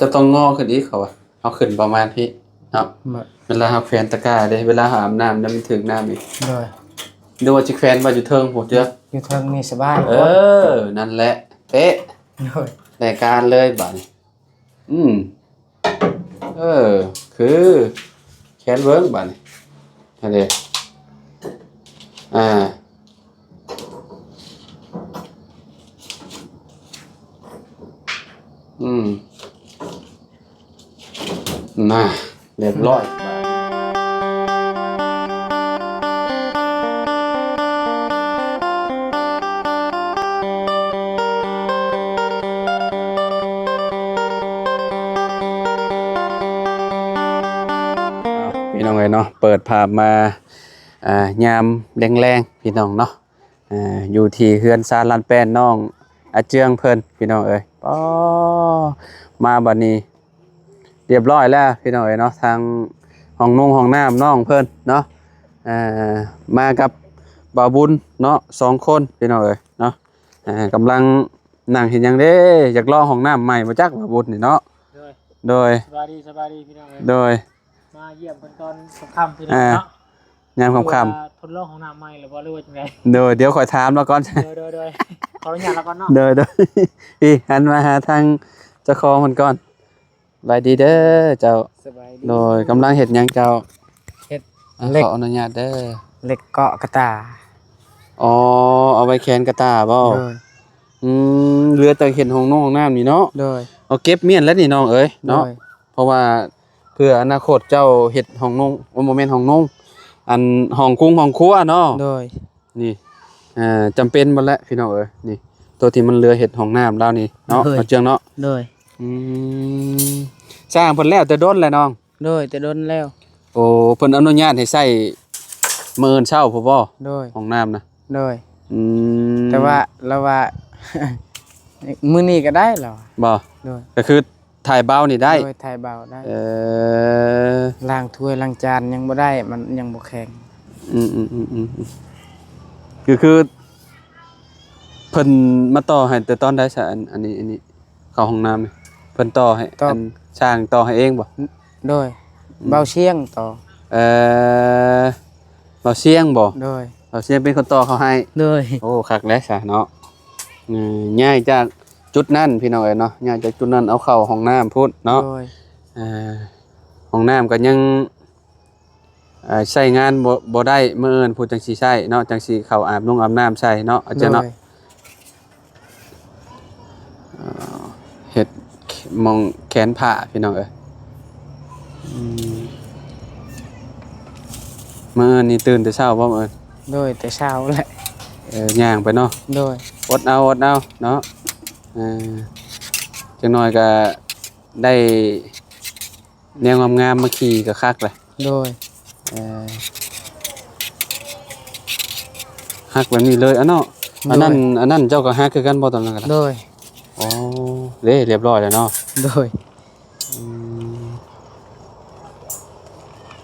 ຈະຕ້ອງງໍຂຶ້ນອີກ ເຂົາວ່າ ເຮົາຂຶ້ນປະມານພີ້ເນາະ. ແມ່ນ. ເວລາເຮົາແຂວນຕະກ້າເດ້ ເວລາເຮົາອາບນ້ຳ ແລ້ວມັນຖືກນ້ຳອີກ. ໂດຍ. ຫຼືວ່າຊິແຂວນໄວ້ຢູ່ເທິງພຸ້ນເຈົ້າ? ຢູ່ເທິງນີ້ສະບາຍ. ເອີ ນັ້ນແຫຼະ ເປະ. ໂດຍ. ໄດ້ການເລີຍບາດນີ້. ອືມ ເອີ ຄື ແຂວນເບິ່ງບາດນີ້ ຫັ້ນເດ້. ອ່າ ອືມ ນະ ຮຽບຮ້ອຍ. ພີ່ນ້ອງເອີຍເນາະ ເປີດພາບມາ ອ່າ ຍາມແລງໆ ພີ່ນ້ອງເນາະ. ອ່າ ຢູ່ທີ່ເຮືອນຊານລານແປ້ນນ້ອງອາເຈືອງເພິ່ນ ພີ່ນ້ອງເອີຍ. ອໍ ມາບັດນີ້ຮຽບຮ້ອຍແລ້ວ ພີ່ນ້ອງເອີຍເນາະ. ທາງຫ້ອງນຸ່ງຫ້ອງນ້ຳນ້ອງເພິ່ນເນາະ ເອີ ມາກັບບ່າວບຸນເນາະ ສອງຄົນ ພີ່ນ້ອງເອີຍເນາະ. ເອີ ກຳລັງນັ່ງເຮັດຫຍັງເດ້? ຢາກລອງຫ້ອງນ້ຳໃໝ່ບໍ່ຈັກ ບ່າວບຸນນີ້ເນາະ. ໂດຍ ໂດຍ. ສະບາຍດີ ສະບາຍດີ ພີ່ນ້ອງເອີຍ. ໂດຍ. ມາຢ້ຽມເພິ່ນຕອນຄ່ຳໆ ພີ່ນ້ອງເນາະ ອ່າ ຍາມຄ່ຳໆ. ຄືວ່າທົດລອງຫ້ອງນ້ຳໃໝ່ຫຼືບໍ່ ຫຼືວ່າຈັ່ງໃດ? ໂດຍ ດຽວຂ້ອຍຖາມລາວກ່ອນ. ໂດຍ ໂດຍ ໂດຍ. ຂໍອະນຸຍາດລາວກ່ອນເນາະ. ໂດຍ ໂດຍ. ອີ ຫັນມາຫາທາງເຈົ້າຂອງເພິ່ນກ່ອນ. ສະບາຍດີເດີເຈົ້າ. ສະບາຍດີ. ໂດຍ. ກຳລັງເຮັດຫຍັງເຈົ້າ? ເຮັດ ອ່າ ເຫຼັກ ຂໍອະນຸຍາດເດີ. ເຫຼັກເກາະກະຕ່າ. ອໍ ເອົາໄວ້ແຂວນກະຕ່າບໍ່? ໂດຍ. ອືມ ເຫຼືອແຕ່ເຮັດຫ້ອງນຸ່ງຫ້ອງນ້ຳນີ້ເນາະ. ໂດຍ. ເອົາເກັບມ້ຽນແລ້ວນີ້ນ້ອງເອີຍເນາະ. ໂດຍ. ເພາະວ່າເພື່ອອະນາຄົດເຈົ້າເຮັດຫ້ອງນຸ່ງ ໂອ້ ບໍ່ແມ່ນຫ້ອງນຸ່ງ ອັນຫ້ອງກຸງຫ້ອງຄົວເນາະ. ໂດຍ. ນີ້ ເອີ ຈຳເປັນໝົດແຫຼະ ພີ່ນ້ອງເອີຍ. ນີ້ ໂຕທີ່ມັນເຫຼືອເຮັດຫ້ອງນ້ຳລາວນີ້ເນາະ ໂດຍ ເອົາເຈືອງເນາະ. ໂດຍ. ອືມ ສ້າງເພິ່ນແລ້ວແຕ່ດົນແລ້ວນ້ອງ? ໂດຍ ແຕ່ດົນແລ້ວ. ໂອ້ ເພິ່ນອະນຸຍາດໃຫ້ໃຊ້ມື້ອື່ນເຊົ້າພຸ້ນບໍ່? ໂດຍ. ຫ້ອງນ້ຳນະ? ໂດຍ. ອືມ ແຕ່ວ່າລາວວ່າ ມື້ນີ້ກໍໄດ້ລາວວ່າ. ບໍ່? ໂດຍ. ກໍຄືຖ່າຍເບົານີ້ໄດ້? ໂດຍ ຖ່າຍເບົາໄດ້. ເອີ ລ້າງຖ້ວຍລ້າງຈານຍັງບໍ່ໄດ້ ມັນຍັງບໍ່ແຂງ. ອືມໆໆໆ ກໍຄືເພິ່ນມາຕໍ່ໃຫ້ແຕ່ຕອນໃດຊະ? ອັນ ອັນນີ້ ອັນນີ້ ເຂົ້າຫ້ອງນ້ຳນີ້ ເພິ່ນຕໍ່ໃຫ້ ຕໍ່ ອັນ ຊ່າງຕໍ່ໃຫ້ເອງບໍ່? ໂດຍ. ອືມ ເບົາຊຽງຕໍ່. ເອີ ເບົາຊຽງບໍ່? ໂດຍ. ເບົາຊຽງເປັນຄົນຕໍ່ເຂົ້າໃຫ້. ໂດຍ. ໂອ້ ຄັກແຫຼະຊະເນາະ. ເອີ ຍ້າຍຈາກຈຸດນັ້ນ ພີ່ນ້ອງເອີຍເນາະ ຍ້າຍຈາກຈຸດນັ້ນເອົາເຂົ້າຫ້ອງນ້ຳພຸ້ນເນາະ. ໂດຍ. ເອີ ຫ້ອງນ້ຳກໍຍັງ ເອີ ໃຊ້ງານບໍ່ ບໍ່ໄດ້ ມື້ອື່ນພຸ້ນຈັ່ງຊິໃຊ້ເນາະ ຈັ່ງຊິເຂົ້າອາບນຸ່ງອາບນ້ຳໃສ່ເນາະ ອາຈານເນາະ. ໂດຍ. ເອີ ເຮັດໝ່ອງແຂນຜ້າ ພີ່ນ້ອງເອີຍ. ອືມ ມື້ອື່ນນີ້ຕື່ນແຕ່ເຊົ້າບໍ່ມື້ອື່ນ? ໂດຍ ແຕ່ເຊົ້າແຫຼະ. ເອີ ຍ່າງໄປເນາະ. ໂດຍ. ອົດເອົາ ອົດເອົາເນາະ. ເອີ ຈັກໜ້ອຍກໍໄດ້ ແນວງາມໆມາຂີ່ກໍຄັກແຫຼະ. ໂດຍ. ເອີ ຮັກແບບນີ້ເລີຍ ອະເນາະ. ໂດຍ. ອັນນັ້ນ ອັນນັ້ນເຈົ້າກໍຮັກຄືກັນບໍ່ຕອນນັ້ນກໍໄດ້? ໂດຍ. ໂອ້ ເດ້ ຮຽບຮ້ອຍແລ້ວເນາະ. ໂດຍ. ອືມ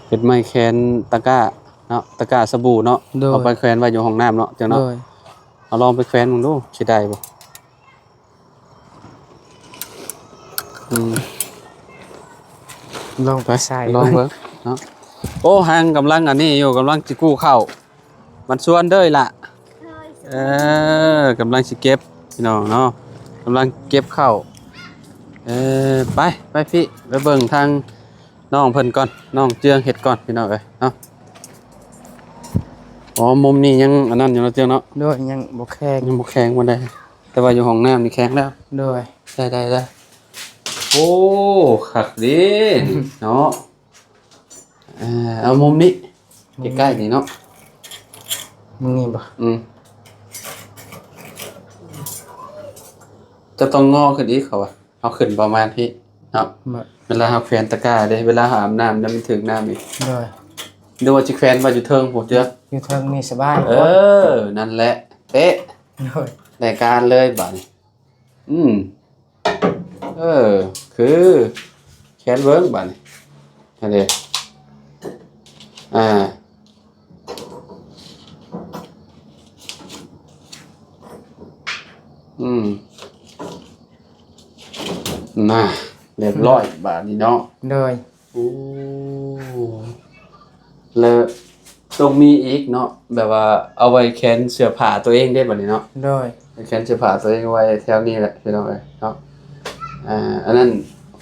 ເຮັດໄມ້ແຂວນຕະກ້າເນາະ ຕະກ້າສະບູເນາະ. ໂດຍ. ເອົາໄປແຂວນໄວ້ຢູ່ຫ້ອງນ້ຳເນາະ ເຈົ້າເນາະ. ໂດຍ. ເອົາລອງໄປແຂວນເບິ່ງດູ ຊິໄດ້ບໍ່? ອືມ ລອງໄປໃສ່ ໄປ ລອງເບິ່ງເນາະ. ໂອ້ ຫາງກຳລັງອັນນີ້ຢູ່ ກຳລັງຊິກູ້ເຂົ້າ ມັນຊວນເດີລະ. ເອີ ກຳລັງຊິເກັບ ພີ່ນ້ອງເນາະ ກຳລັງເກັບເຂົ້າ. ເອີ ໄປ ໄປພີ້ ໄປເບິ່ງທາງນ້ອງເພິ່ນກ່ອນ ນ້ອງເຈືອງເຮັດກ່ອນ ພີ່ນ້ອງເອີຍເນາະ. ອໍ ມຸມນີ້ຍັງອັນນັ້ນຢູ່ເນາະ ເຈືອງເນາະ. ໂດຍ ຍັງບໍ່ແຂງ ຍັງບໍ່ແຂງປານໃດ. ແຕ່ວ່າຢູ່ຫ້ອງນ້ຳນີ້ແຂງແລ້ວ. ໂດຍ. ໄດ້ ໄດ້ ໄດ້. ໂອ້ ຄັກເດ້ເນາະ. ເອີ ເອົາມຸມນີ້ ມຸມນີ້ ໃກ້ໆນີ້ເນາະ. ມຸມນີ້ບໍ່? ອືມ ຈະຕ້ອງງໍຂຶ້ນອີກ ເຂົາວ່າ ເຮົາຂຶ້ນປະມານພີ້ເນາະ. ແມ່ນ. ເວລາເຮົາແຂວນຕະກ້າເດ້ ເວລາເຮົາອາບນ້ຳ ແລ້ວມັນຖືກນ້ຳອີກ. ໂດຍ. ຫຼືວ່າຊິແຂວນໄວ້ຢູ່ເທິງພຸ້ນເຈົ້າ? ຢູ່ເທິງນີ້ສະບາຍ. ເອີ ນັ້ນແຫຼະ ເປະ. ໂດຍ. ໄດ້ການເລີຍບາດນີ້. ອືມ ເອີ ຄື ແຂວນເບິ່ງບາດນີ້ ຫັ້ນເດ້. ອ່າ ອືມ ນະ ຮຽບຮ້ອຍບາດນີ້ເນາະ. ໂດຍ. ໂອ້ ແລ້ວຕ້ອງມີອີກເນາະ ແບບວ່າເອົາໄວ້ແຂວນເສື້ອຜ້າຕົວເອງເດ້ບາດນີ້ເນາະ. ໂດຍ. ແຂວນເສື້ອຜ້າຕົວເອງໄວ້ແຖວນີ້ແຫຼະພີ່ນ້ອງເອີຍເນາະ. ອ່າ ອັນນັ້ນ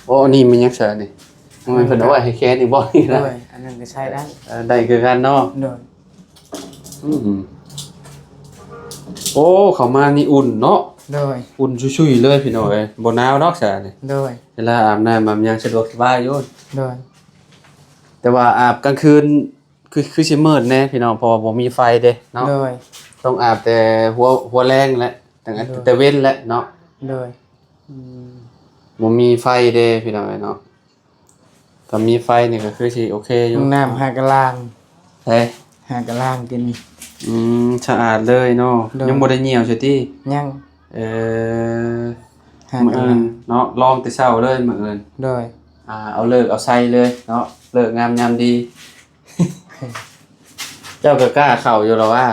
ໂອ້ ອັນນີ້ແມ່ນຫຍັງຊະນີ້? ມັນເພິ່ນເອົາໄວ້ໃຫ້ແຂວນນີ້ບໍ່ນີ້ນະ? ໂດຍ. ອັນນັ້ນກໍໃຊ້ໄດ້. ເອີ ໄດ້ຄືກັນເນາະ. ໂດຍ. ອືມ ໂອ້ ເຂົ້າມານີ້ອຸ່ນເນາະ. ໂດຍ. ອຸ່ນຊຸຍໆເລີຍພີ່ນ້ອງເອີຍ ບໍ່ໜາວດອກຊະນີ້. ໂດຍ. ເວລາອາບນ້ຳອາບຫຍັງສະດວກສະບາຍຢູ່. ໂດຍ. ແຕ່ວ່າອາບກາງຄືນ ຄື ຄືຊິມືດແດ່ພີ່ນ້ອງ ເພາະວ່າບໍ່ມີໄຟເດ້ເນາະ. ໂດຍ. ຕ້ອງອາບແຕ່ຫົວ ຫົວແລງແຫຼະ ຕັ້ງແຕ່ ໂດຍ ແຕ່ເວັນແຫຼະເນາະ. ໂດຍ. ອືມ ບໍ່ມີໄຟເດ້ພີ່ນ້ອງເອີຍເນາະ ຖ້າມີໄຟນີ້ກໍຄືຊິໂອເຄຢູ່. ຫ້ອງນ້ຳຫາກະລ້າງ. ເອີ ຫາກະລ້າງກິນ. ອືມ ສະອາດເລີຍເນາະ. ໂດຍ. ຍັງບໍ່ໄດ້ຍ່ຽວໃສ່ຕິ? ຍັງ. ເອີ ຫາກະລ້າງ. ມື້ອື່ນເນາະ ລອງແຕ່ເຊົ້າເລີຍມື້ອື່ນ. ໂດຍ. ອ່າ ເອົາເລີກເອົາໄຊເລີຍເນາະ ເລີກງາມຍາມດີ. ເຈົ້າກໍກ້າເຂົ້າຢູ່ລະວ່າ?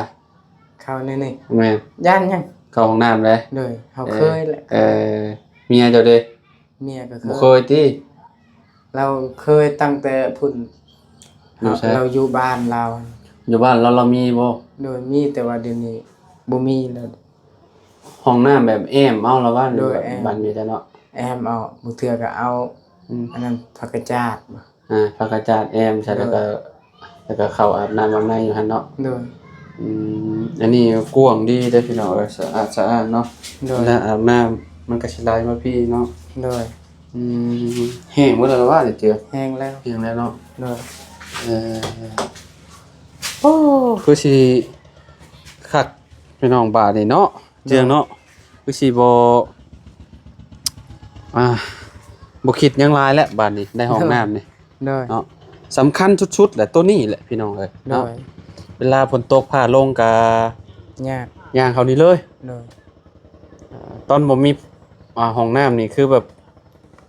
ເຂົ້າແນວນີ້. ແມ່ນ. ຢ້ານຫຍັງ? ເຂົ້າຫ້ອງນ້ຳເດ້. ໂດຍ. ເຮົາເຄີຍແຫຼະ. ເອີ ເມຍເຈົ້າເດ້? ເມຍກໍເຄີຍ. ບໍ່ເຄີຍຕິ? ລາວເຄີຍຕັ້ງແຕ່ພຸ້ນ ຢູ່ໃສ? ລາວຢູ່ບ້ານລາວ. ຢູ່ບ້ານລາວ ລາວມີບໍ່? ໂດຍ. ມີ ແຕ່ວ່າດຽວນີ້ບໍ່ມີແລ້ວ. ຫ້ອງນ້ຳແບບແອ້ມເອົາລະວ່າ? ໂດຍ. ແອ້ມ. ບ້ານເມຍເຈົ້າເນາະ ແອ້ມເອົາ. ບາງເທື່ອກໍເອົາ ອືມ ອັນນັ້ນ ຜັກກະຈາດ. ອ່າ ຜັກກະຈາດແອ້ມໃສ່ ໂດຍ ແລ້ວກໍ ແລ້ວກໍເຂົ້າອາບນ້ຳອາບໃນຢູ່ຫັ້ນເນາະ. ໂດຍ. ອືມ ອັນນີ້ກວ້າງດີເດ້ພີ່ນ້ອງເອີຍ ສະອາດສະອ້ານເນາະ. ໂດຍ. ເວລາອາບນ້ຳມັນກໍຊິໄຫຼມາພີ້ເນາະ. ໂດຍ. ອືມ ແຫ້ງໝົດແລ້ວລະວ່ານີ້ເຕີ? ແຫ້ງແລ້ວ. ແຫ້ງແລ້ວເນາະ. ໂດຍ. ເອີ ໂອ້ ຄືຊິຄັກ ພີ່ນ້ອງ ບາດນີ້ເນາະ ໂດຍ ເຈືອງເນາະ ຄືຊິບໍ່ ອ່າ ບໍ່ຄິດຫຍັງຫຼາຍແລ້ວ ບາດນີ້ໄດ້ຫ້ອງ ໂດຍ ນ້ຳນີ້. ໂດຍ. ເນາະ ສຳຄັນສຸດໆແຫຼະ ໂຕນີ້ແຫຼະພີ່ນ້ອງເອີຍ ໂດຍ ເນາະ. ເວລາຝົນຕົກຟ້າລົງກະຍາກ ຍ່າງເຂົ້ານີ້ເລີຍ. ໂດຍ. ອ່າ ຕອນບໍ່ມີ ອ່າ ຫ້ອງນ້ຳນີ້ຄືແບບ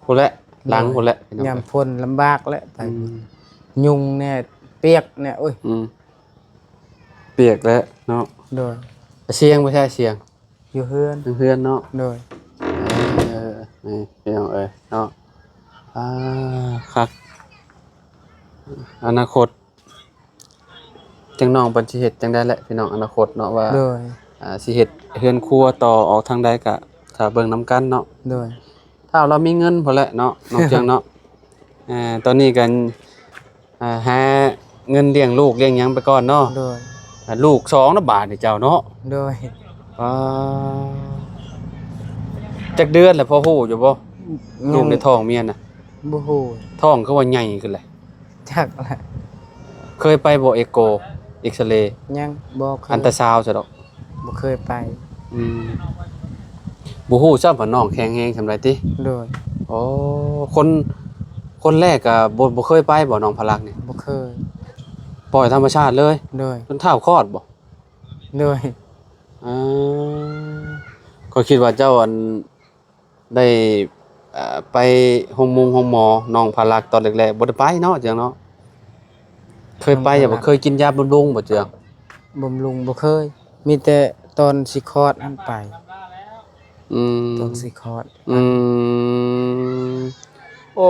ພຸ້ນແຫຼະ ຫຼັງພຸ້ນແຫຼະ ຍາມຝົນລຳບາກແຫຼະ ໄປ ອືມ ຍຸງແດ່ ປຽກແດ່ ໂອ້ຍ ອືມ ປຽກແຫຼະເນາະ. ໂດຍ. ສຽງບໍ່ໃຊ້ສຽງ ຢູ່ເຮືອນ ເຮືອນເນາະ. ໂດຍ. ເອີ ນີ້ພີ່ນ້ອງເອີຍເນາະ ອ່າ ຄັກ ອະນາຄົດ ຈັ່ງນ້ອງເພິ່ນຊິເຮັດຈັ່ງໃດແຫຼະພີ່ນ້ອງ ອະນາຄົດເນາະ ວ່າ ໂດຍ ອ່າ ຊິເຮັດເຮືອນຄົວຕໍ່ອອກທາງໃດກະຖ້າເບິ່ງນຳກັນເນາະ. ໂດຍ. ຖ້າລາວມີເງິນພຸ້ນແຫຼະເນາະ ນ້ອງເຈືອງເນາະ. ເອີ ຕອນນີ້ກໍ ອ່າ ຫາເງິນລ້ຽງລູກລ້ຽງຫຍັງໄປກ່ອນເນາະ. ໂດຍ. ອ່າ ລູກສອງນະບາດນີ້ເຈົ້າເນາະ. ໂດຍ. ປາ ຈັກເດືອນແລ້ວ ພໍຮູ້ຢູ່ບໍ່? ຍັງ. ລູກໃນທ້ອງເມຍນະ? ບໍ່ຮູ້. ທ້ອງຄືວ່າໃຫຍ່ຂຶ້ນແຫຼະ? ຈັກແຫຼະ. ເຄີຍໄປບໍ່ ເອໂກ ເອັກຊະເລ? ຍັງບໍ່ເຄີຍ. ອັນຕາຊາວຊະດອກ? ບໍ່ເຄີຍໄປ. ອືມ ບໍ່ຮູ້ຊ້ຳວ່ານ້ອງແຂງແຮງສ່ຳໃດຕິ? ໂດຍ. ໂອ້ ຄົນ ຄົນແລກກໍບໍ່ ບໍ່ເຄີຍໄປບໍ່ ນ້ອງພະລັກນີ້? ບໍ່ເຄີຍ. ປ່ອຍທຳມະຊາດເລີຍ? ໂດຍ. ຈົນທ້າວຄອດບໍ່? ໂດຍ. ເອີ ຂ້ອຍຄິດວ່າເຈົ້າ ອັນ ໄດ້ ເອີ ໄປໂຮງມຸງໂຮງໝໍ ນ້ອງພະລັກຕອນແລກໆ ບໍ່ໄດ້ໄປເນາະ ເຈືອງເນາະ. ເຄີຍໄປຢູ່ບໍ່? ເຄີຍກິນຢາບຳລຸງບໍ່ ເຈືອງ? ບຳລຸງບໍ່ເຄີຍ ມີແຕ່ຕອນຊິຄອດຫັ້ນໄປ. ອືມ ຕອນຊິຄອດ. ອືມ ໂອ້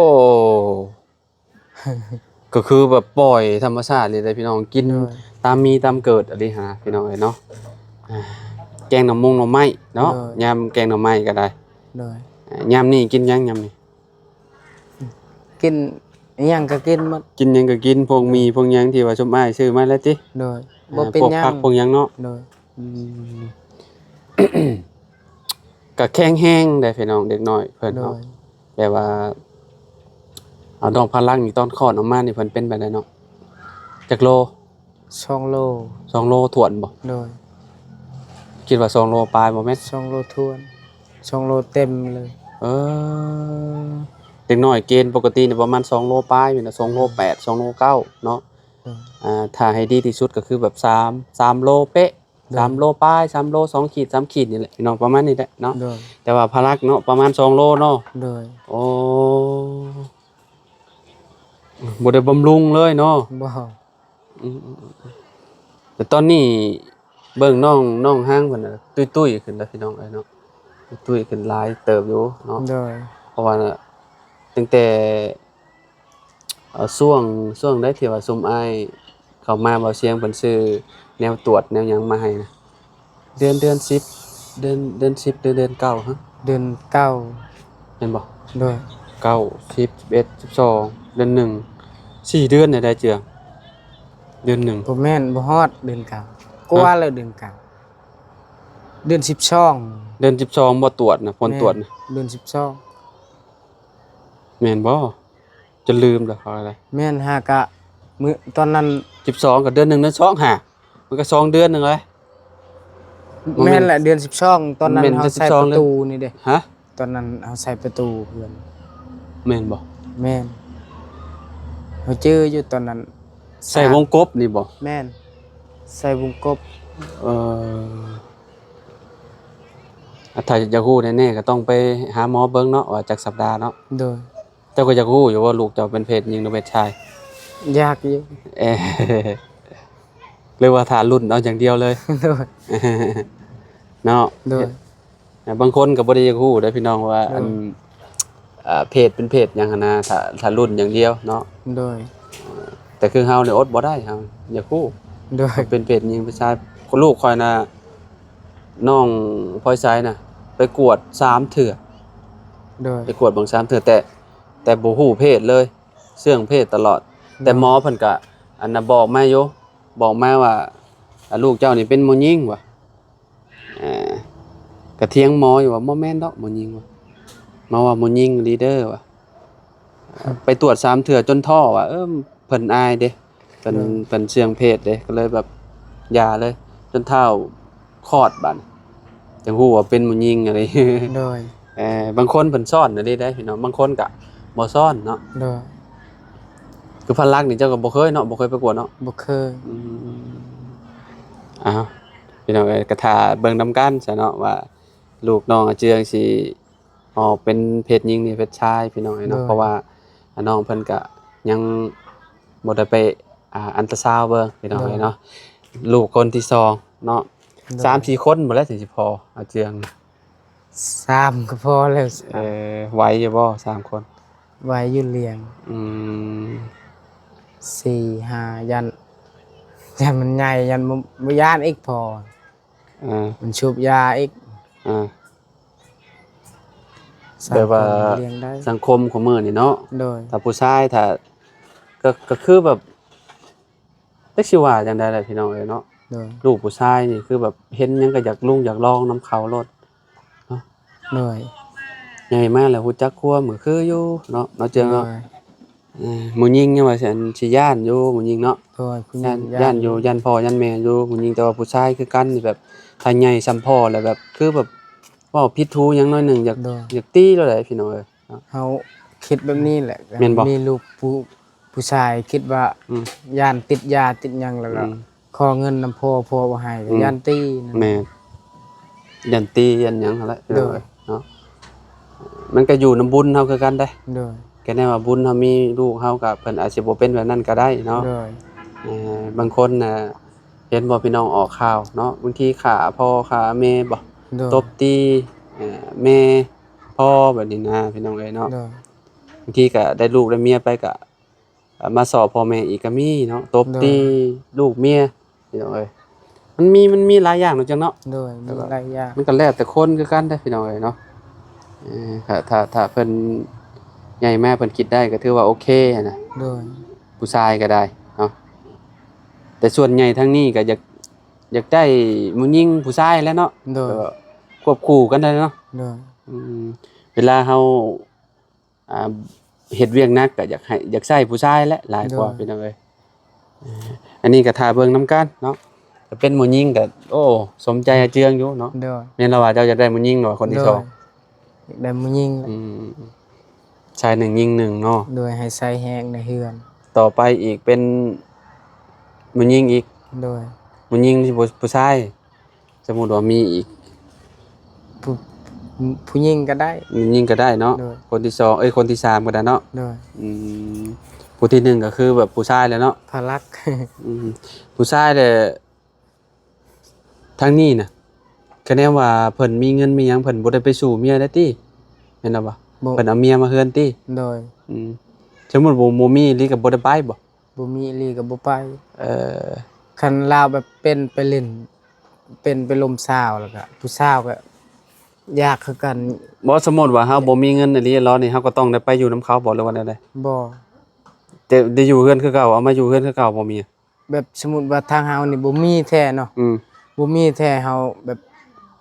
ກໍຄືແບບປ່ອຍທຳມະຊາດນີ້ແຫຼະພີ່ນ້ອງ ກິນ ໂດຍ ຕາມມີຕາມເກີດອີ່ຫຼີຫັ້ນນະພີ່ນ້ອງເອີຍເນາະ. ອ່າ ແກງໜໍ່ມົງໜໍ່ໄມ້ເນາະ. ໂດຍ. ຍາມແກງໜໍ່ໄມ້ກໍໄດ້. ໂດຍ. ອ່າ ຍາມນີ້ກິນຫຍັງຍາມນີ້? ກິນອີ່ຫຍັງກໍກິນໝົດ. ກິນຫຍັງກໍກິນ ພວກໝີ່ພວກຫຍັງທີ່ວ່າຊຸມອ້າຍຊື້ມາແຫຼະຕິ? ໂດຍ. ອ່າ ບໍ່ເປັນຫຍັງ ພວກຜັກພວກຫຍັງເນາະ. ໂດຍ. ອືມ ກໍແຂງແຮງໄດ໋ພີ່ນ້ອງ ເດັກນ້ອຍເພິ່ນເນາະ. ໂດຍ. ແບບວ່າ ເອົາ ນ້ອງພະລັກນີ້ຕອນຄອດອອກມານີ້ເພິ່ນເປັນແບບໃດເນາະ? ຈັກໂລ? ສອງໂລ. ສອງໂລຖ້ວນບໍ່? ໂດຍ. ຄິດວ່າສອງໂລປາຍບໍ່ແມ່ນ? ສອງໂລຖ້ວນ ສອງໂລເຕັມເລີຍ. ເອີ ເດັກນ້ອຍເກນປົກກະຕິນີ້ປະມານສອງໂລປາຍແມ່ນນະ ສອງໂລແປດ ສອງໂລເກົ້າເນາະ. ໂດຍ. ອ່າ ຖ້າໃຫ້ດີທີ່ສຸດກໍຄືແບບສາມ ສາມໂລເປະ. ໂດຍ. ສາມໂລປາຍ ສາມໂລ ສອງຂີດ ສາມຂີດນີ້ແຫຼະພີ່ນ້ອງ ປະມານນີ້ແຫຼະເນາະ. ໂດຍ. ແຕ່ວ່າພະລັກເນາະ ປະມານສອງໂລເນາະ. ໂດຍ. ໂອ້ ບໍ່ໄດ້ບຳລຸງເລີຍເນາະ. ບໍ່. ອືມ ແຕ່ຕອນນີ້ເບິ່ງນ້ອງ ນ້ອງຮາງເພິ່ນນະ ຕຸ້ຍໆຂຶ້ນແລ້ວພີ່ນ້ອງເອີຍເນາະ ຕຸ້ຍໆຂຶ້ນຫຼາຍເຕີບຢູ່ເນາະ. ໂດຍ. ເພາະວ່າ ຕັ້ງແຕ່ ເອີ ຊ່ວງ ຊ່ວງໃດທີ່ວ່າຊຸມອ້າຍເຂົ້າມາ ເບົາຊຽງເພິ່ນຊື້ແນວຕວດແນວຫຍັງມາໃຫ້ນະ? ເດືອນ ເດືອນສິບ ເດືອນ ເດືອນສິບ ຫຼືເດືອນເກົ້າ ຮະ? ເດືອນເກົ້າ ແມ່ນບໍ່? ໂດຍ ເກົ້າ ສິບ ສິບເອັດ ສິບສອງ ເດືອນໜຶ່ງ ສີ່ເດືອນໄດ້ເຈື່ອງ ເດືອນໜຶ່ງ ບໍ່ແມ່ນ ບໍ່ຮອດເດືອນເກົ້າ ກວ່າແລ້ວເດືອນເກົ້າ ເດືອນສິບສອງ ເດືອນສິບສອງບໍ່ຕວດນະ ຜົນຕວດນະ ເດືອນສິບສອງ ແມ່ນບໍ່? ຈົນລືມແລ້ວ ເຂົາວ່າໄດ໋ ແມ່ນ ຫາກະມື້ຕອນນັ້ນ ສິບສອງ ກໍເດືອນໜຶ່ງ ເດືອນສອງ ຫາ ມັນກໍສອງເດືອນໜຶ່ງເລີຍ ແມ່ນແຫຼະ ເດືອນສິບສອງ ຕອນນັ້ນເຮົາໃສ່ປະຕູນີ້ເດ້ ຮະ? ຕອນນັ້ນເຮົາໃສ່ປະຕູເຮືອນ ແມ່ນບໍ່? ແມ່ນ ເຮົາຈື່ຢູ່ຕອນນັ້ນ ໃສ່ວົງກົບນີ້ບໍ່? ແມ່ນ ໃສ່ວົງກົບ ເອີ ອາ ຖ້າຢາກຮູ້ແນ່ໆ ກໍຕ້ອງໄປຫາໝໍເບິ່ງເນາະ ວ່າຈັກສັບດາເນາະ ໂດຍ. ເຈົ້າກໍຢາກຮູ້ຢູ່ວ່າລູກເຈົ້າເປັນເພດຍິງ ຫຼືເພດຊາຍ? ຢາກຢູ່ ເອີ ຫຼືວ່າຖ້າລຸ້ນເອົາຢ່າງດຽວເລີຍ? ໂດຍ ເນາະ ໂດຍ ເອີ ບາງຄົນກໍບໍ່ໄດ້ຢາກຮູ້ເດ້ພີ່ນ້ອງວ່າ ໂດຍ ອັນ ເພດເປັນເພດຫຍັງຫັ້ນນະ ຖ້າ ຖ້າລຸ້ນຢ່າງດຽວເນາະ ໂດຍ ແຕ່ຄືເຮົານີ້ອົດບໍ່ໄດ້ ເຮົາຢາກຮູ້ ໂດຍ ເປັນເພດຍິງເພດຊາຍ ລູກຂ້ອຍນະ ນ້ອງພອຍໄຊນະ ໄປກວດສາມເທື່ອ ໂດຍ ໄປກວດເບິ່ງສາມເທື່ອ ແຕ່ ແຕ່ບໍ່ຮູ້ເພດເລີຍ ເຊື່ອງເພດຕະຫຼອດ ແຕ່ໝໍເພິ່ນກະ ອັນນະ ບອກມາຢູ່ ບອກມາວ່າ ອາ ລູກເຈົ້ານີ້ເປັນໝູຍິງວ່າ ເອີ ກະຖຽງໝໍຢູ່ວ່າ ບໍ່ແມ່ນດອກໝູຍິງວ່າ ໝໍວ່າໝູຍິງອີ່ຫຼີເດີວ່າ ໄປກວດສາມເທື່ອຈົນທໍ້ວ່າ ເອີ ເພິ່ນອາຍເດ້ ເພິ່ນ ໂດຍ ເພິ່ນເຊື່ອງເພດເດ້ ກໍເລີຍແບບຢ່າເລີຍ ຈົນທ້າວຄອດບາດນີ້ ຈັ່ງຮູ້ວ່າເປັນໝູຍິງອີ່ຫຼີ ໂດຍ ເອີ ບາງຄົນເພິ່ນຊ້ອນອີ່ຫຼີເດ້ພີ່ນ້ອງ ບາງຄົນກະບໍ່ຊ້ອນເນາະ ໂດຍ ຄືພັນຫຼັກນີ້ເຈົ້າກໍບໍ່ເຄີຍເນາະ ບໍ່ເຄີຍໄປກວດເນາະ ບໍ່ເຄີຍ ອືມ ອ້າວ ພີ່ນ້ອງເອີຍ ກໍຖ້າເບິ່ງນຳກັນຊະເນາະ ວ່າລູກນ້ອງອາເຈືອງຊິອອກເປັນເພດຍິງ ຫຼືເພດຊາຍ ພີ່ນ້ອງເອີຍເນາະ ໂດຍ ເພາະວ່າ ອາ ນ້ອງເພິ່ນກະຍັງບໍ່ໄດ້ໄປ ອາ ອັນຕາຊາວເບິ່ງ ພີ່ນ້ອງເອີຍເນາະ ໂດຍ ລູກຄົນທີສອງເນາະ ໂດຍ ສາມສີ່ຄົນບໍ່ແລ້ວ ຊິພໍອາເຈືອງ ສາມກໍພໍແລ້ວ ເອີ ໄຫວຢູ່ບໍ່ສາມຄົນ? ໄຫວຢູ່ລ້ຽງ ອືມ ສີ່ຫ້າ ຢ້ານ ຢ້ານມັນໃຫຍ່ ຢ້ານບໍ່ ບໍ່ຢ້ານອີກພໍ ເອີ ມັນສູບຢາອີກ ເອີ ແບບວ່າສັງຄົມຂອງມື້ນີ້ເນາະ ໂດຍ ຖ້າຜູ້ຊາຍ ຖ້າ ກໍ ກໍຄືແບບ ຈັກຊິວ່າຈັ່ງໃດແຫຼະພີ່ນ້ອງເອີຍເນາະ ໂດຍ ລູກຜູ້ຊາຍນີ້ຄືແບບເຫັນຫຍັງກໍຢາກລຸ້ງຢາກລອງນຳເຂົາໂລດເນາະ ໂດຍ ໃຫຍ່ມາແລ້ວຮູ້ຈັກຄວາມກໍຄືຢູ່ເນາະ ເນາະເຈືອງເນາະ ໂດຍ ເອີ ໝູຍິງຍັງວ່າຊິ ຊິຢ້ານຢູ່ໝູຍິງເນາະ ໂດຍ ຜູ້ຍິງຢ້ານ ຢ້ານຢູ່ ຢ້ານພໍ່ຢ້ານແມ່ຢູ່ ໝູຍິງ ແຕ່ວ່າຜູ້ຊາຍຄືກັນນີ້ແບບ ຖ້າໃຫຍ່ສ່ຳພໍ່ແລ້ວແບບ ຄືແບບເວົ້າຜິດຫູຫຍັງໜ້ອຍໜຶ່ງ ຢາກ ໂດຍ ຢາກຕີໂລດໃດ໋ ພີ່ນ້ອງເອີຍ ເຮົາຄິດແບບນີ້ແຫຼະ ແມ່ນບໍ່? ມີລູກຜູ້ ຜູ້ຊາຍຄິດວ່າ ອືມ ຢ້ານຕິດຢາຕິດຫຍັງ ແລ້ວກໍ ອືມ ຂໍເງິນນຳພໍ່ ພໍ່ບໍ່ໃຫ້ ອືມ ຢ້ານຕີ ແມ່ນ ຢ້ານຕີຢ້ານຫຍັງຫັ້ນແຫຼະ ໂດຍ ເນາະ ມັນກໍຢູ່ນຳບຸນເຮົາຄືກັນເດ້ ໂດຍ ກໍແນ່ວ່າບຸນເຮົາມີລູກເຮົາກໍ ເພິ່ນອາດຊິບໍ່ເປັນແບບນັ້ນກໍໄດ້ເນາະ ໂດຍ ເອີ ບາງຄົນນະ ເຫັນບໍ່ພີ່ນ້ອງອອກຂ່າວເນາະ ບາງທີຂ້າພໍ່ຂ້າແມ່ບໍ່ ໂດຍ ຕົບຕີ ເອີ ແມ່ ພໍ່ ແບບນີ້ນະ ພີ່ນ້ອງເອີຍເນາະ ໂດຍ ບາງທີກໍໄດ້ລູກໄດ້ເມຍໄປກໍ ເອີ ມາສໍ້ພໍ່ແມ່ອີກກໍມີເນາະ ຕົບຕີ ໂດຍ ລູກເມຍ ພີ່ນ້ອງເອີຍ ມັນມີ ມັນມີຫຼາຍຢ່າງເນາະ ເຈືອງເນາະ ໂດຍ ມີຫຼາຍຢ່າງ ມັນກໍແລ້ວແຕ່ຄົນຄືກັນເດ້ ພີ່ນ້ອງເອີຍເນາະ ເອີ ຖ້າ ຖ້າ ຖ້າເພິ່ນໃຫຍ່ມາເພິ່ນຄິດໄດ້ກໍຖືວ່າໂອເຄຫັ້ນນະ ໂດຍ ຜູ້ຊາຍກໍໄດ້ເນາະ ແຕ່ສ່ວນໃຫຍ່ທາງນີ້ກໍຢາກ ຢາກໄດ້ຜູ້ຍິງຜູ້ຊາຍແຫຼະເນາະ ໂດຍ ຄວບຄູ່ກັນໄດ້ເນາະ ໂດຍ ອືມ ເວລາເຮົາ ອ່າ ເຮັດວຽກໜັກກໍຢາກໃຫ້ ຢາກໃຊ້ຜູ້ຊາຍແຫຼະຫຼາຍກວ່າ ໂດຍ ພີ່ນ້ອງເອີຍ ເອີ ອັນນີ້ກໍຖ້າເບິ່ງນຳກັນເນາະ ຖ້າເປັນຜູ້ຍິງກໍ ໂອ້ ສົມໃຈອາເຈືອງຢູ່ເນາະ ໂດຍ ແມ່ນລະວ່າເຈົ້າຢາກໄດ້ຜູ້ຍິງລະວ່າຄົນທີສອງ ໂດຍ ຢາກໄດ້ຜູ້ຍິງ ອືມ ຊາຍໜຶ່ງຍິງໜຶ່ງເນາະ ໂດຍ ໃຫ້ໃຊ້ແຮງໃນເຮືອນ ຕໍ່ໄປອີກເປັນຜູ້ຍິງອີກ ໂດຍ ຜູ້ຍິງທີ່ຜູ້ ຜູ້ຊາຍ ສົມມຸດວ່າມີອີກ ຜູ້ ຜູ້ຍິງກໍໄດ້ ຍິງກໍໄດ້ເນາະ ໂດຍ ຄົນທີສອງ ເອີຍ ຄົນທີສາມກໍໄດ້ເນາະ ໂດຍ ອືມ ຜູ້ທີໜຶ່ງກໍຄືແບບຜູ້ຊາຍແຫຼະເນາະ ພາລັກ ອືມ ຜູ້ຊາຍແຫຼະ ທາງນີ້ນະ ຄະແນນວ່າເພິ່ນມີເງິນມີຫຍັງ ເພິ່ນບໍ່ໄດ້ໄປສູ້ເມຍໄດ້ຕິ ແມ່ນລະບໍ່? ບໍ່ ເພິ່ນເອົາເມຍມາເຮືອນຕິ? ໂດຍ. ອືມ ສົມມຸດບໍ່ ບໍ່ມີອີ່ຫຼີກໍບໍ່ໄດ້ໄປບໍ່? ບໍ່ມີອີ່ຫຼີກໍບໍ່ໄປ. ເອີ ຄັນລາວແບບເປັນໄປຫຼິ້ນ ເປັນໄປລົມສາວ ແລ້ວກໍຜູ້ສາວກໍຢາກຄືກັນ. ບໍ່ ສົມມຸດວ່າເຮົາບໍ່ມີເງິນອີ່ຫຼີແລ້ວນີ້ ເຮົາກໍຕ້ອງໄດ້ໄປຢູ່ນຳເຂົາບໍ່ ຫຼືວ່າແນວໃດ? ບໍ່. ແຕ່ໄດ້ຢູ່ເຮືອນຄືເກົ່າ ເອົາມາຢູ່ເຮືອນຄືເກົ່າບໍ່ເມຍ? ແບບສົມມຸດວ່າທາງເຮົານີ້ບໍ່ມີແທ້ເນາະ. ອືມ ບໍ່ມີແທ້ ເຮົາແບບ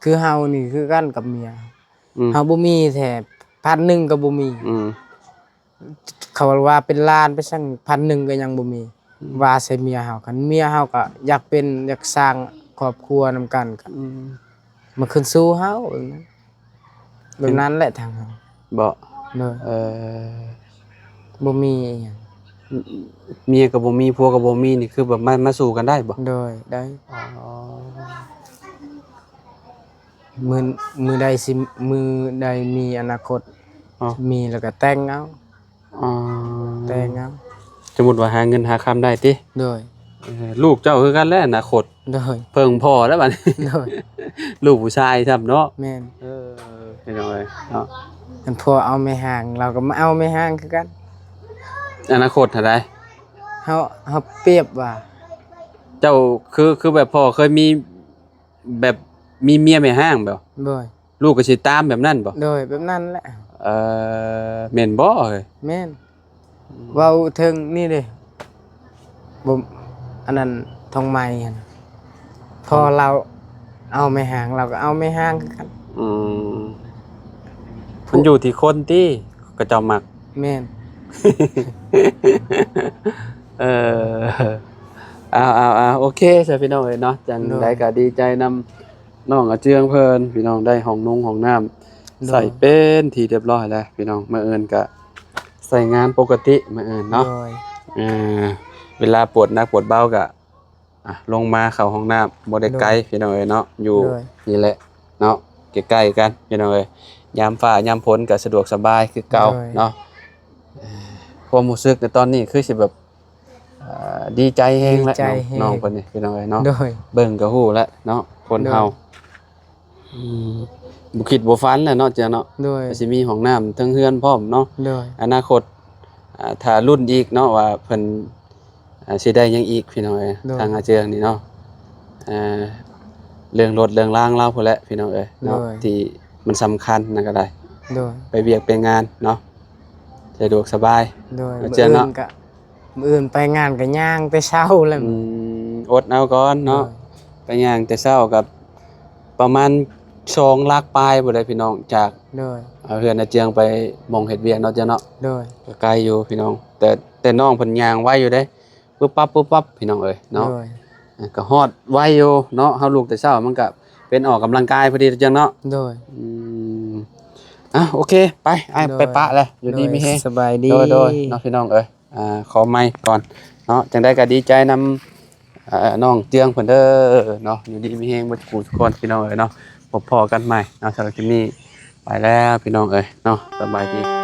ຄືເຮົານີ້ຄືກັນກັບເມຍ. ອືມ ເຮົາບໍ່ມີແທ້ ພັນໜຶ່ງກໍບໍ່ມີ. ອືມ ເຂົາວ່າເປັນລ້ານໄປຊັ້ນ ພັນໜຶ່ງກໍຍັງບໍ່ມີ. ອືມ ວ່າໃສ່ເມຍເຮົາ ຄັນເມຍເຮົາກໍຢາກເປັນ ຢາກສ້າງຄອບຄົວນຳກັນ ກໍ ອືມ ມາຂຶ້ນສູ່ເຮົາ ແບບນັ້ນ ແບບນັ້ນແຫຼະທາງເຮົາ. ບໍ່? ໂດຍ. ເອີ ບໍ່ມີອີ່ຫຍັງ ເມຍກໍບໍ່ມີ ຜົວກໍບໍ່ມີ ນີ້ຄືແບບມາ ມາສູ້ກັນໄດ້ບໍ່? ໂດຍ ໄດ້. ອໍ ມື້ ມື້ໃດຊິ ມື້ໃດມີອະນາຄົດ ອໍ ມີແລ້ວກໍແຕ່ງເອົາ. ອໍ ແຕ່ງເອົາ. ສົມມຸດວ່າຫາເງິນຫາຄຳໄດ້ຕິ? ໂດຍ. ເອີ ລູກເຈົ້າຄືກັນແຫຼະອະນາຄົດ. ໂດຍ. ເພິ່ງພໍ່ແລ້ວບັດນີ້. ໂດຍ. ລູກຜູ້ຊາຍຊ້ຳເນາະ. ແມ່ນ. ເອີ ພີ່ນ້ອງເອີຍເນາະ ຄັນພໍ່ເອົາແມ່ຮ້າງ ລາວກໍມາເອົາແມ່ຮ້າງຄືກັນ. ອະນາຄົດຫັ້ນໃດ? ເຮົາ ເຮົາປຽບວ່າ ເຈົ້າຄື ຄືແບບພໍ່ເຄີຍມີ ແບບມີເມຍແມ່ຮ້າງບໍ? ໂດຍ. ລູກກໍຊິຕາມແບບນັ້ນບໍ? ໂດຍ ແບບນັ້ນແຫຼະ. ເອີ ແມ່ນບໍ່ເອີຍ? ແມ່ນ. ອືມ ເວົ້າເຖິງນີ້ເດ້ ບໍ່ ອັນນັ້ນ ທອງໄມຫັ້ນ ພໍ່ລາວເອົາແມ່ຮ້າງ ລາວກໍເອົາແມ່ຮ້າງຄືກັນ. ອືມ ມັນຢູ່ທີ່ຄົນຕິ ເຂົາເຈົ້າມັກ. ແມ່ນ. ເອີ ເອົາ ເອົາ ເອົາ ໂອເຄຊະ ພີ່ນ້ອງເອີຍເນາະ ຈັ່ງໃດກໍດີໃຈນຳ ນ້ອງອາເຈືອງເພິ່ນ ພີ່ນ້ອງ ໄດ້ຫ້ອງນຸ່ງຫ້ອງນ້ຳ ໂດຍ ໃຊ້ເປັນທີ່ຮຽບຮ້ອຍແລ້ວ ພີ່ນ້ອງ. ມື້ອື່ນກະໃຊ້ງານປົກກະຕິ ມື້ອື່ນເນາະ. ໂດຍ. ເອີ ເວລາປວດໜັກປວດເບົາກະ ອ່ະ ລົງມາເຂົ້າຫ້ອງນ້ຳ ບໍ່ໄດ້ໄກ ໂດຍ ພີ່ນ້ອງເອີຍເນາະ ຢູ່ ໂດຍ ນີ້ແຫຼະເນາະ ໃກ້ໆກັນ ພີ່ນ້ອງເອີຍ. ຍາມຟ້າຍາມຝົນກະສະດວກສະບາຍຄືເກົ່າ ໂດຍ ເນາະ. ເອີ ຄວາມຮູ້ສຶກໃນຕອນນີ້ຄືຊິແບບ ອ່າ ດີໃຈແຮງແຫຼະ ດີໃຈແຮງ ນ້ອງ ນ້ອງເພິ່ນນີ້ ພີ່ນ້ອງເອີຍເນາະ. ໂດຍ. ເບິ່ງກໍຮູ້ແຫຼະເນາະ ຄົນເຮົາ. ໂດຍ. ອືມ ບໍ່ຄິດບໍ່ຝັນແຫຼະເນາະ ເຈົ້າເນາະ. ໂດຍ. ວ່າຊິມີຫ້ອງນ້ຳເທິງເຮືອນພ້ອມເນາະ. ໂດຍ. ອະນາຄົດ ອ່າ ຖ້າລຸ້ນອີກເນາະ ວ່າເພິ່ນ ອ່າ ຊິໄດ້ຫຍັງອີກ ພີ່ນ້ອງເອີຍ. ໂດຍ. ທາງອາເຈືອງນີ້ເນາະ ອ່າ ເລື່ອງລົດເລື່ອງລາງລາວພຸ້ນແຫຼະ ພີ່ນ້ອງເອີຍເນາະ. ໂດຍ. ທີ່ມັນສຳຄັນນັ້ນກໍໄດ້. ໂດຍ. ໄປວຽກໄປງານເນາະ ສະດວກສະບາຍ. ໂດຍ. ອາເຈືອງເນາະ ມື້ອື່ນກໍ ມື້ອື່ນໄປງານກໍຍ່າງແຕ່ເຊົ້າແລ້ວ. ອືມ ອົດເອົາກ່ອນເນາະ. ໂດຍ. ໄປຍ່າງແຕ່ເຊົ້າກໍປະມານສອງຫຼັກປາຍພຸ້ນແຫຼະ ພີ່ນ້ອງ ຈາກ ໂດຍ ເຮືອນອາເຈືອງໄປໝ່ອງເຮັດວຽກເນາະ ເຈົ້າເນາະ. ໂດຍ. ກໍໄກຢູ່ ພີ່ນ້ອງ ແຕ່ ແຕ່ນ້ອງເພິ່ນຍ່າງໄວຢູ່ເດ້ ປຶບປັບ ປຶບປັບ ພີ່ນ້ອງເອີຍເນາະ. ໂດຍ. ອ່າ ກໍຮອດໄວຢູ່ເນາະ ເຮົາລຸກແຕ່ເຊົ້າມັນກໍເປັນອອກກຳລັງກາຍພໍດີ ເຈົ້າເນາະ. ໂດຍ. ອືມ ອ່ະ ໂອເຄ ໄປ ອ້າຍ ໂດຍ ໄປປະແລ້ວ ຢູ່ດີມີແຮງ ໂດຍ ສະບາຍດີ. ໂດຍໆ ເນາະ ພີ່ນ້ອງເອີຍ. ອ່າ ຂໍໄມກ່ອນເນາະ ຈັ່ງໃດກໍດີໃຈນຳ ເອີ ນ້ອງເຈືອງເພິ່ນເດີເນາະ ຢູ່ດີມີແຮງເບິດທຸກຜູ້ທຸກຄົນ ພີ່ນ້ອງເອີຍເນາະ. ພົບພໍ້ກັນໃໝ່ເນາະ ສຳລັບຄລິບນີ້ໄປແລ້ວ ພີ່ນ້ອງເອີຍເນາະ ສະບາຍດີ.